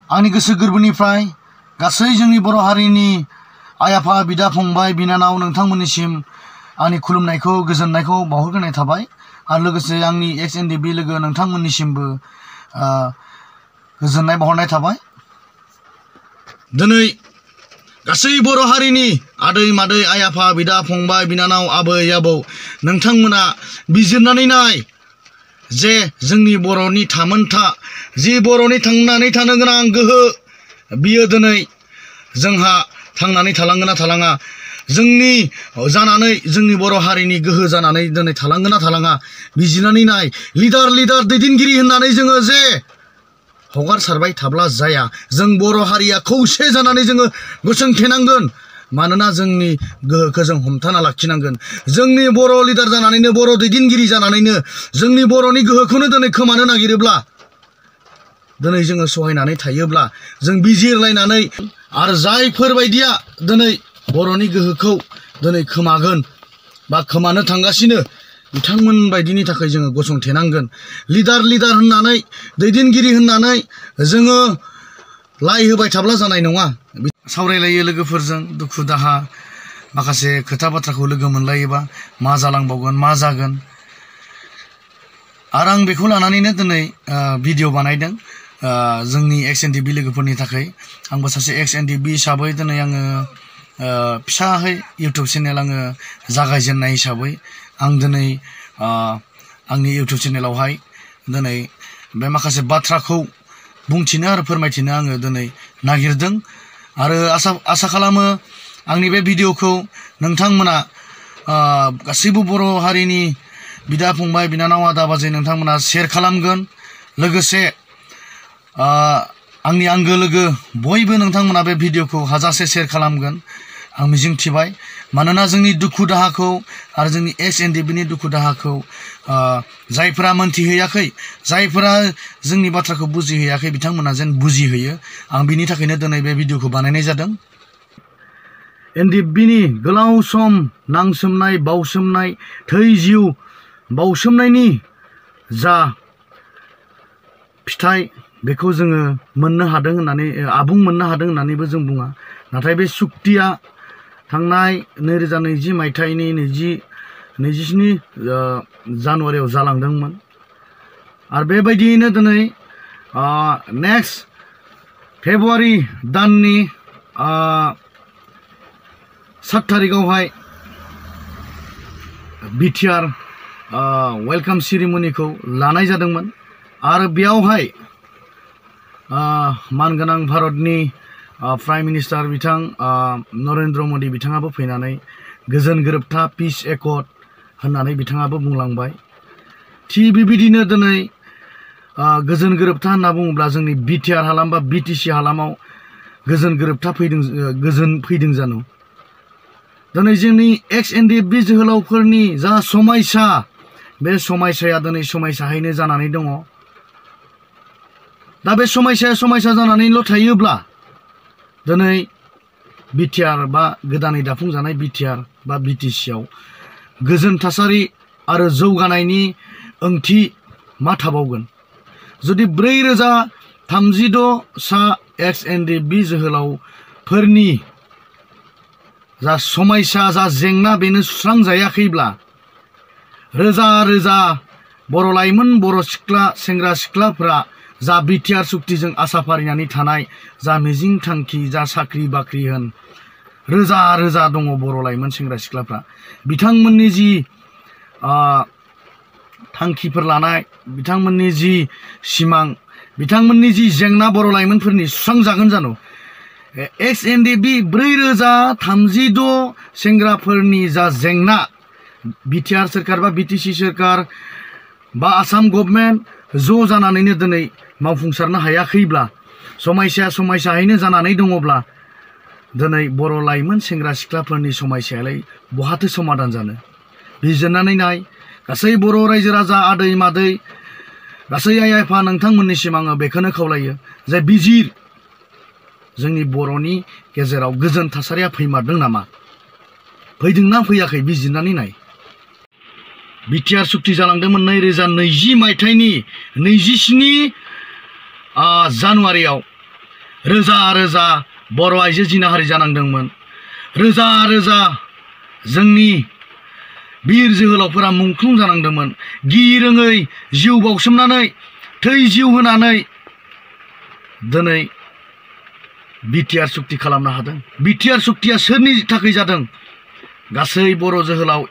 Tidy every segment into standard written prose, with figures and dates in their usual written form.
आंनि गोसो गोरबोनिफ्राय गासै जोंनि बर' हारिनि आइ आफा बिदा फंबाय बिनानाव नोंथांमोननिसिम आंनि खुलुमनायखौ गोजोननायखौ बावहरग्रोनाय थाबाय आरो लोगोसे आंनि XNDB लोगो नोंथांमोननिसिमबो गोजोननाय बावहरनाय थाबाय। दिनै गासै बर' हारिनि आदै मादै आइ आफा बिदा फंबाय बिनानाव आबै आबौ नोंथांमोना बिजिरनानै नाय जे जोंनि बर'नि थामोनथा जि बर'नि थांनानै थानो गोनां गोहो बियो दिनै जोंहा थांनानै थालांगोन ना थालाङा, जोंनि जानानै जोंनि बर' हारिनि गोहो जानानै दिनै थालांगोन ना थालाङा बिजिरनानै नाय। लिडार दैदेनगिरि होननानै जोङो जे हगारसारबाय थाब्ला जाया, जों बर' हारिया खौसे जानानै जोङो गसंथेनांगोन। मानोना जोंनि गोहोखौ जों हमथाना लाखिनांगोन। जोंनि बर' लिडार जानानैनो बर' दैदेनगिरि जानानैनो जोंनि बर'नि गोहोखौनो दिनै खोमानो नागिरोब्ला, दिनै जोङो सहायनानै थायोब्ला जों बिजिरलायनानै आरो जायफोर बायदिया दिनै बर'नि गोहोखौ दिनै खोमागोन बा खोमानो थांगासिनो बिथांमोन बायदिनि थाखाय जोङो गसंथेनांगोन। लिडार होननानै दैदेनगिरि होननानै जोङो लाइ होबाय थाब्ला जानाय नङा। सावरायलायो लोगोफोरजों दुखु दाहा माखासे खोथा बाथ्राखौ लोगो मोनलायोबा मा जालांबावगोन मा जागोन। आरो आं बेखौ लानानैनो दिनै भिडिअ बानायदों जोंनि XNDB लोगोफोरनि थाखाय। आंबो सासे XNDB हिसाबै दिनै आङो फिसाहै इउटुब चेनेल आङो जागायजेननाय हिसाबै आं दिनै आंनि इउटुब चेनेलावहाय दिनै बे माखासे बाथ्राखौ बुंथिनो आरो फोरमायथिनो आङो दिनै नागिरदों। आरो आसा खालामो आंनि बे भिडिअखौ नोंथांमोना गासैबो बर' हारिनि बिदा फंबाय बिनानाव आदा बाजै नोंथांमोना शेयार खालामगोन। लोगोसे आंनि आंगो लोगो बयबो नोंथांमोना बे भिडिअखौ हाजासे शेयार खालामगोन आं मिजिंथिबाय। मानोना जोंनि दुखु दाहाखौ आरो जोंनि XNDBनि दुखु दाहाखौ जायफोरा मोनथिहैयाखै, जायफोरा जोंनि बाथ्राखौ बुजिहैयाखै बिथांमोना जेन बुजिहैयो, आं बिनि थाखायनो दिनै बे भिडिअखौ बानायनाय जादों। XNDBनि गोलाव सम नांसोमनाय बावसोमनाय थै जिउ बावसोमनायनि जा फिथाइ बेखौ जोङो मोननो हादों होननानै आबुं मोननो हादों होननानैबो जों बुङा। नाथाय बे सुक्तिया थांनाय 2020 मायथाइनि 27 जानुवारियाव जालांदोंमोन। आरो बेबायदियैनो दिनै नेक्स्ट फेब्रुवारि दाननि 7 थारिखआवहाय BTR वेलकाम सेरेमनिखौ लानाय जादोंमोन। आरो बेयावहाय मानगोनां भारतनि प्राइम मिनिस्टार बिथां नरेन्द्र मदि बिथाङाबो फैनानै गोजोन गोरोबथा पिस एकर्ड होननानै बिथाङाबो बुंलांबाय। थिग बेबायदिनो दिनै गोजोन गोरोबथा होनना बुङोब्ला जोंनि BTR हालाम बा BTC हालामाव गोजोन गोरोबथा फैदों जानो। दिनै जोंनि XNDB जोहोलावफोरनि जा समायसा बे समायसाया दिनै समायसाहैनो जानानै दङ। दा बे समायसा जानानैल' थायोब्ला दिनै BTR बा गोदानै दाफुंजानाय BTR बा BTCआव गोजोन थासारि आरो जौगानायनि ओंथि मा थाबावगोन? जुदि 4036 सा XNDB जोहोलावफोरनि जा समायसा जा जेंना बेनो सुस्रांजायाखैब्ला रोजा बर' लाइमोन बर' सिख्ला सेंग्रा सिख्लाफ्रा जा BTR सुक्तिजों आसा फारिनानै थानाय जा मिजिं थांखि जा साख्रि बाख्रि होन रोजा दङ बर' लाइमोन सेंग्रा सिख्लाफ्रा। बिथांमोननि जि थांखिफोर लानाय, बिथांमोननि जि सिमां, बिथांमोननि जि जेंना बर' लाइमोनफोरनि सुस्रांजागोन जानो। XNDB 4036 सेंग्राफोरनि जा जेंना BTR सोरखार बा BTC सोरखार बा आसाम गभर्नमेन्ट ज' जानानैनो दिनै मावफुंसारनो हायाखैब्ला, समायसायैनो जानानै दङब्ला दिनै बर' लाइमोन सेंग्रा सिख्लाफोरनि समयसायालाय बहाथो समाधान जानो? बिजिरनानै नाय गासै बर' रायजो राजा आदै मादै गासै आइ आफा नोंथांमोननिसिम आङो बेखौनो खावलायो जे बिजिर जोंनि बर'नि गेजेराव गोजोन थासारिया फैमारदों नामा? फैदोंना फैयाखै बिजिरनानै नाय। BTR सुक्ति जालांदोंमोन 2020 मायथाइनि 27 जानुवारियाव। रोजा रोजा बर' आइजो जिनाहारि जानांदोंमोन। रोजा रोजा जोंनि बिर जोहोलावफोरा मुंख्लं जानांदोंमोन। गिरोङै जिउ बाउसोमनानै थै जिउ होनानै दिनै बिटिआर सुक्ति खालामनो हादों। बिटिआर सुक्तिया सोरनि थाखाय जादों? गासै बर' जोहोलाव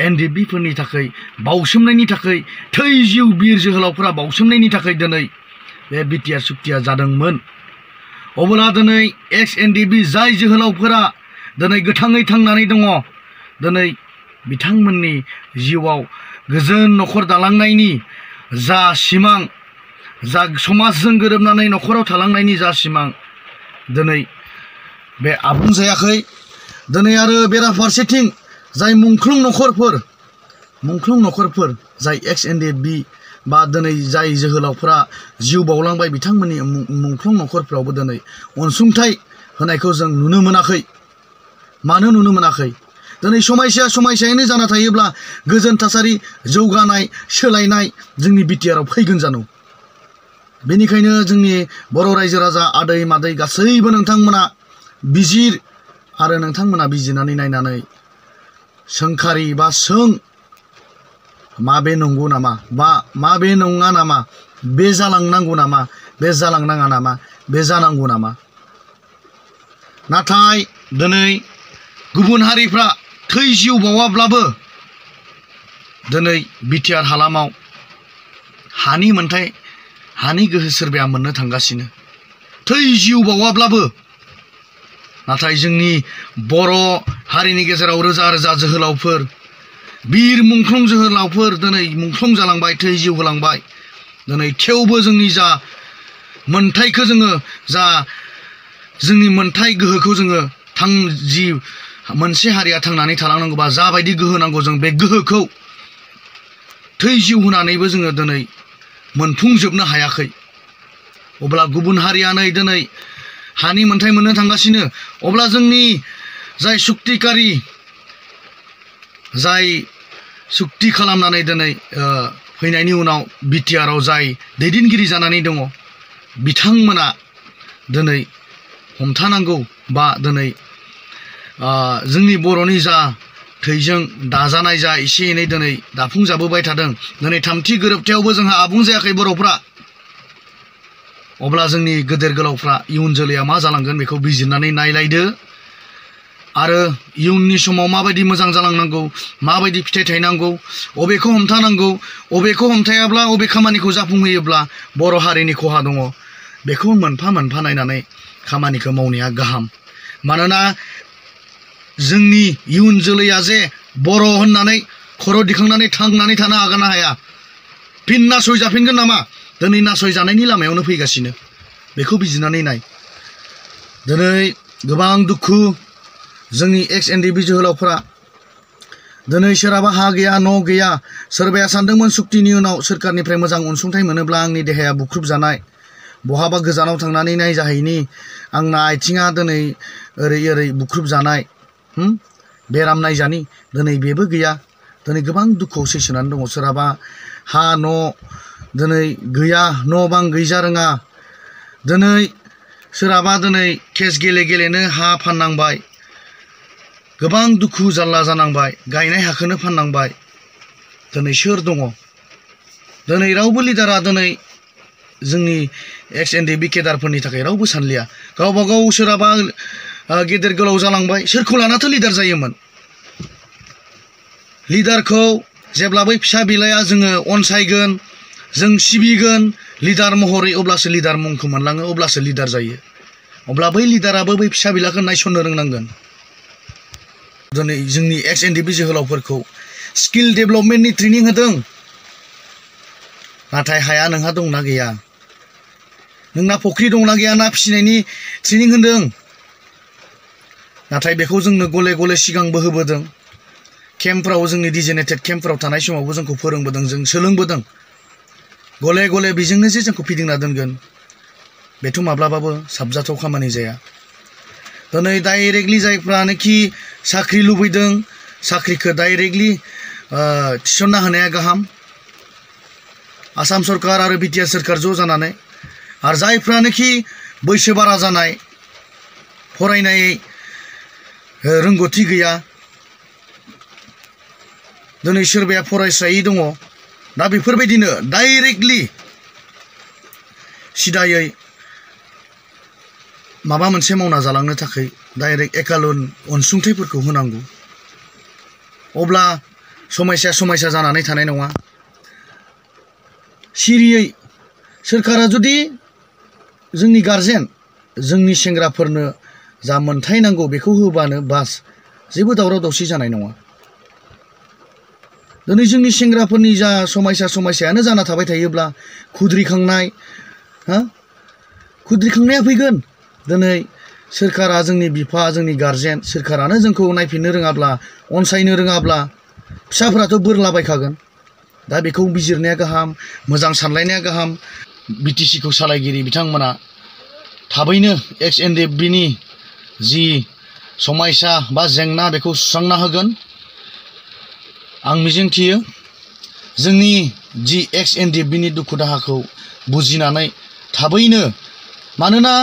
एनडिएफबिफोरनि थाखाय बाउसोमनायनि थाखाय, थै जिउ बिर जोहोलावफोरा बाउसोमनायनि थाखाय दिनै बे बिटिआर सुक्तिया जादोंमोन। अब्ला दिनै एक्स एनडिएफबि जाय जोहोलावफोरा दिनै गोथाङै थांनानै दङ, दिनै बिथांमोननि जिउआव गोजोन न'खर दालांनायनि जा सिमां, जा समाजजों गोरोबनानै न'खराव थालांनायनि जा सिमां, दिनै बे आबुं जायाखै। दिनै आरो बेराफारसेथिं जाय मुंख्लं न'खरफोर जाय एक्स एनडिएफबि बा दिनै जाय जोहोलावफोरा जिउ बाउलांबाय, बिथांमोननि मुंख्लं न'खरफ्रावबो दिनै अनसुंथाइ होनायखौ जों नुनो मोनाखै। मानो नुनो मोनाखै? दिनै समायसायैनो जाना थायोब्ला गोजोन थासारि, जौगानाय, सोलायनाय जोंनि बिटिआरआव फैगोन जानो। बेनिखायनो जोंनि बर' रायजो राजा, आदै मादै गासैबो नोंथांमोना बिजिर आरो नोंथांमोना बिजिरनानै नायनानै सोंखारि बा सों, माबे नंगौ नामा बा माबे नङा नामा, बे जालांनांगौ नामा, बे जालांनाङा नामा, बे जानांगौ नामा। नाथाय दिनै गुबुन हारिफ्रा थै जिउ बावाब्लाबो दिनै बिटिआर हालामाव हानि मोन्थाय, हानि गोहो सोरबाया मोननो थांगासिनो, थै जिउ बावाब्लाबो। नाथाय जोंनि बर' हारिनि गेजेराव रोजा रोजा जोहोलावफोर, बिर मुंख्लं जोहोलावफोर दिनै मुंख्लं जालांबाय, थै जिउ होलांबाय। दिनै थेवबो जोंनि जा मोन्थायखौ जोङो, जा जोंनि मोन्थाय गोहोखौ जोङो जि मोनसे हारिया थांनानै थालांनांगौबा जाबायदि गोहो नांगौ, जों बे गोहोखौ थै जिउ होनानैबो जोङो दिनै मोनफुंजोबनो हायाखै। अब्ला गुबुन हारिया नै दिनै हानि मोन्थाय मोननो थांगासिनो। अब्ला जोंनि जाय सुक्तिकारि, जाय सुक्ति खालामनानै दिनै फैनायनि उनाव बिटिआरआव जाय दैदेनगिरि जानानै दङ, बिथांमोना दिनै हमथानांगौ बा दिनै जोंनि बर'नि जा थैजों दाजानाय जा एसे एनै दिनै दाफुंजाबोबाय थादों, दिनै थामथि गोरोबथायावबो जोंहा आबुं जायाखै बर'फ्रा। अब्ला जोंनि गेदेर गोलावफ्रा इयुन जोलैया मा जालांगोन बेखौ बिजिरनानै नायलायदो आरो इयुननि समाव माबायदि मोजां जालांनांगौ, माबायदि फिथाइ थायनांगौ, अबेखौ हमथानांगौ, अबेखौ हमथायाब्ला, अबे खामानिखौ जाफुंहोयोब्ला बर' हारिनि खहा दङ, बेखौ मोनफा मोनफा नायनानै खामानिखौ मावनाया गाहाम। मानोना जोंनि इयुन जोलैया जे बर' होननानै खर' दिखांनानै थांनानै थानो हागोन ना हाया? फिन नासयजाफिनगोन नामा? दिनै नासयजानायनि लामायावनो फैगासिनो। बेखौ बिजिरनानै नाय। दिनै गोबां दुखु, जोंनि एक्स एनडिएफबि जोहोलावफोरा दिनै सोरहाबा हा गैया, न' गैया, सोरबाया सानदोंमोन सुक्तिनि उनाव सोरखारनिफ्राय मोजां अनसुंथाइ मोनोब्ला आंनि देहाया बुख्रुबजानाय, बहाबा गोजानाव थांनानै नायजाहैनि, आंना आथिङा दिनै ओरै बुख्रुबजानाय, बेराम नायजानि, दिनै बेबो गैया। दिनै गोबां दुखुआव सैसोनानै दङ। सोरहाबा हा न' दिनै गैया, न' बां गैजा रोङा। दिनै सोरहाबा दिनै केस गेलेनो हा फाननांबाय, गोबां दुखु जारला जानांबाय, गायनाय हाखौनो फाननांबाय। दिनै सोर दङ? दिनै रावबो लिडारा दिनै जोंनि एक्स एनडिएफबि केडारफोरनि थाखाय रावबो सानलिया। गावबा गाव सोरहाबा गेदेर गोलाव जालांबाय, सोरखौ लानाथो लिडार जायोमोन? लिडारखौ जेब्ला बै फिसा बिलाया जोङो अनसायगोन, जों सिबिगोन लिडार महरै, अब्लासो लिडार मुंखौ मोनलाङो, अब्लासो लिडार जायो। अब्ला बै लिडाराबो बै फिसा बिलाखौ नायसननो रोंनांगोन। दिनै जोंनि एक्स एनडिएफबि जोहोलावफोरखौ स्किल डेभेलपमेन्टनि ट्रेनिं होदों, नाथाय हाया नोंहा दंना गैया? नोंना फुख्रि दंना गैया? ना फिसिनायनि ट्रेनिं होदों, नाथाय बेखौ जोंनो गले गले सिगांबो होबोदों। केम्पफ्राव, जोंनि डिजिनेटेड केम्पफ्राव थानाय समावबो जोंखौ फोरोंबोदों, जों सोलोंबोदों। गले गले बेजोंनो जे जोंखौ फिदिंना दोनगोन, बेथ' माब्लाबाबो साबजाथाव खामानि जाया। दिनै डाइरेक्टलि जायफ्रानोखि साख्रि लुबैदों, साख्रिखौ डाइरेक्टलि थिसनना होनाया गाहाम, आसाम सरकार आरो बिटिआर सरकार ज' जानानै। आरो जायफ्रानोखि बैसो बारा जानाय फरायनाय रोंगौथि गैया दिनै सोरबाया फरायसायै दङ दा बेफोरबायदिनो डाइरेक्टलि सिदायै माबा मोनसे मावना जालांनो थाखाय डाइरेक्ट एकालन अनसुंथाइफोरखौ होनांगौ अब्ला समस्या जानानै थानाय नङा सिरियै सोरखारा जुदि जोंनि गार्जेन जोंनि सेंग्राफोरनो जा मोनथाय नांगौ बेखौ होबानो बास जेबो दावराव दावसि जानाय नङा दिनै जोंनि सेंग्राफोरनि जा समस्यायानो जाना थाबाय थायोब्ला खुद्रिखांनाया फैगोन दिनै सोरखारा जोंनि बिफा जोंनि गार्जेन सोरखारानो जोंखौ नायफिननो रोङाब्ला अनसायनो रोङाब्ला फिसाफोराथ' बोरलाबायखागोन दा बेखौ बिजिरनाया गाहाम मोजां सानलायनाया गाहाम बिटिसिखौ सालायगिरि बिथांमोना थाबैनो XNDFBनि जि समस्या बा जेंना बेखौ सुस्रांना होगोन आं मिजिंथियो जोंनि जि XNDFBनि दुखु दाहाखौ बुजिनानै थाबैनो मानोना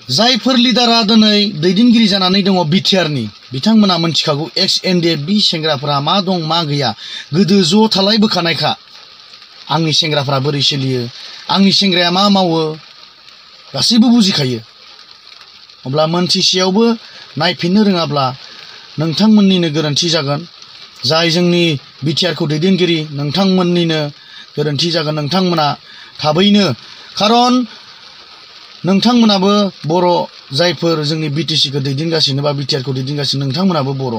जायफोर लिडारा दिनै दैदेनगिरि जानानै दङ बिटिआरनि बिथांमोना मोनथिखागौ XNDFB सेंग्राफोरा मा दं मा गैया गोदो ज' थालायबोखानायखा आंनि सेंग्राफोरा बोरै सोलियो आंनि सेंग्राया मा मावो गासैबो बुजिखायो अब्ला मोनथिसेयावबो नायफिननो रोङाब्ला नोंथांमोननिनो गोरोन्थि जागोन जाय जोंनि बिटिआरखौ दैदेनगिरि नोंथांमोननिनो गोरोन्थि जागोन नोंथांमोना थाबैनो खारन नोंथांमोनाबो बर' जायफोर जोंनि बिटिसिखौ दैदेनगासिनो बा बिटिआरखौ दैदेनगासिनो नोंथांमोनाबो बर'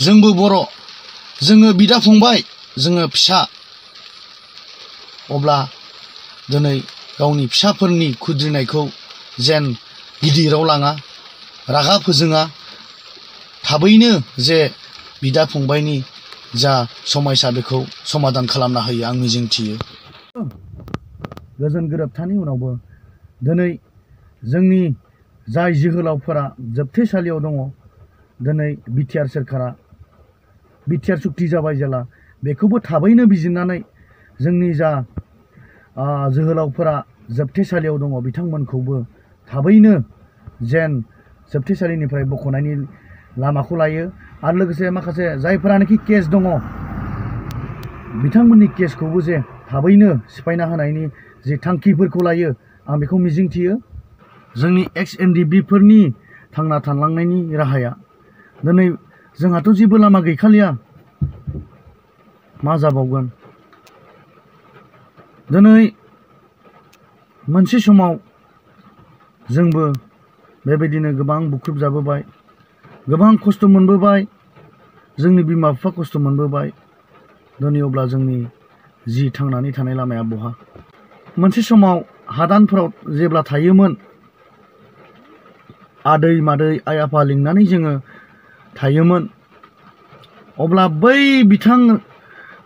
जोंबो बर' जोङो बिदा फंबाय जोङो फिसा अब्ला दिनै गावनि फिसाफोरनि खुद्रिनायखौ जेन गिदिराव लाङा रागा फोजोङा थाबैनो जे बिदा फंबायनि जा समस्या बेखौ समाधान खालामना होयो आं मिजिंथियो गोजोन गोरोबथानि उनावबो दिनै जोंनि जाय जोहोलावफोरा जोबथेसालियाव दङ दिनै बिटिआर सोरखारा बिटिआर सुक्ति जाबाय जेला बेखौबो थाबैनो बिजिरनानै जोंनि जा जोहोलावफोरा जोबथेसालियाव दङ बिथांमोनखौबो थाबैनो जेन जोबथेसालिनिफ्राय बख'नायनि लामाखौ लायो आरो लोगोसे माखासे जायफोरानोखि केस दङ बिथांमोननि केसखौबो जे थाबैनो सिफायना होनायनि जे थांखिफोरखौ लायो आं बेखौ मिजिंथियो जोंनि XNDFBफोरनि थांना थालांनायनि राहाया दिनै जोंहाथ' जेबो लामा गैखालिया मा जाबावगोन दिनै मोनसे समाव जोंबो बेबायदिनो गोबां बुख्रुबजाबोबाय गोबां खस्थ' मोनबोबाय जोंनि बिमा बिफा खस्थ' मोनबोबाय दिनै अब्ला जोंनि जि थांनानै थानाय लामाया बहा मोनसे समाव हादानफोराव जेब्ला थायोमोन आदै मादै आइ आफा लिंनानै जोङो थायोमोन अब्ला बै बिथां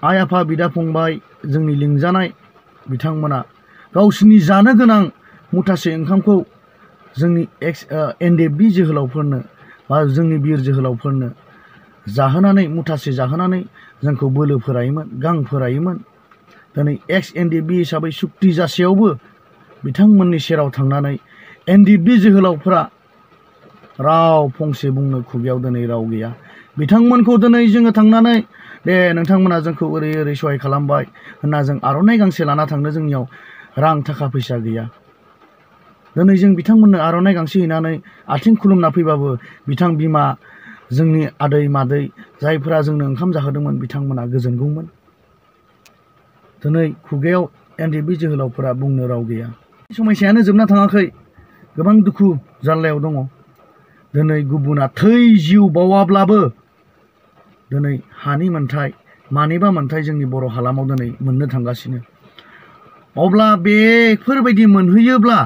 आइ आफा बिदा फंबाय जोंनि लिंजानाय बिथांमोना गावसिनि जानो गोनां मुथासे ओंखामखौ जोंनि XNDFB जोहोलावफोरनो बा जोंनि बिर जोहोलावफोरनो जाहोनानै मुथासे जाहोनानै जोंखौ बोलो फोरायोमोन गां फोरायोमोन दिनै XNDFB हिसाबै सुक्ति जासेयावबो बिथांमोननि सेराव थांनानै NDFB जोहोलावफोरा राव फंसे बुंनो खुगायाव दिनै राव गैया बिथांमोनखौ दिनै जोङो थांनानै दे नोंथांमोना जोंखौ ओरै ओरै सहाय खालामबाय होनना जों आर'नाइ गांसे लाना थांनो जोंनियाव रां थाखा फैसा गैया दिनै जों बिथांमोननो आर'नाइ गांसे हैनानै आथिं खुलुमना फैबाबो बिथां बिमा जोंनि आदै मादै जायफोरा जोंनो ओंखाम जाहोदोंमोन बिथांमोना गोजोनगौमोन दिनै खुगायाव NDFB जोहोलावफोरा बुंनो राव गैया समस्यायानो जोबना थाङाखै गोबां दुखु जारलायाव दङ दिनै गुबुना थै जिउ बावाब्लाबो दिनै हानि मोन्थाय मानिबा मोन्थाय जोंनि बर' हालामाव दिनै मोननो थांगासिनो अब्ला बेफोरबायदि मोनहैयोब्ला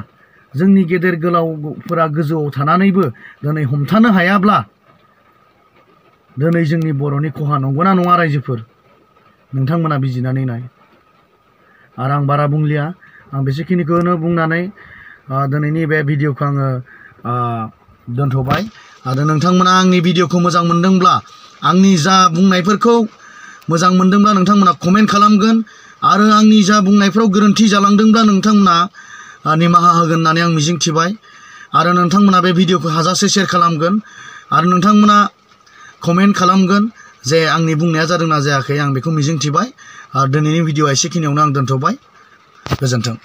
जोंनि गेदेर गोलावफोरा गोजौआव थानानैबो दिनै हमथानो हायाब्ला दिनै जोंनि बर'नि खहा नंगौना नङा रायजोफोर नोंथांमोना बिजिरनानै नाय आरो आं बारा बुंलिया आं बेसेखिनिखौनो बुंनानै दिनैनि बे भिडिअखौ आङो दोनथ'बाय आरो नोंथांमोना आंनि भिडिअखौ मोजां मोनदोंब्ला आंनि जा बुंनायफोरखौ मोजां मोनदोंब्ला नोंथांमोना कमेन्ट खालामगोन आरो आंनि जा बुंनायफ्राव गोरोन्थि जालांदोंब्ला नोंथांमोना निमाहा होगोन होननानै आं मिजिंथिबाय आरो नोंथांमोना बे भिडिअखौ हाजासे शेयार खालामगोन आरो नोंथांमोना कमेन्ट खालामगोन जे आंनि बुंनाया जादोंना जायाखै आं बेखौ मिजिंथिबाय। दिनैनि भिडिअआ एसेखिनियावनो आं दोनथ'बाय। गोजोन्थों।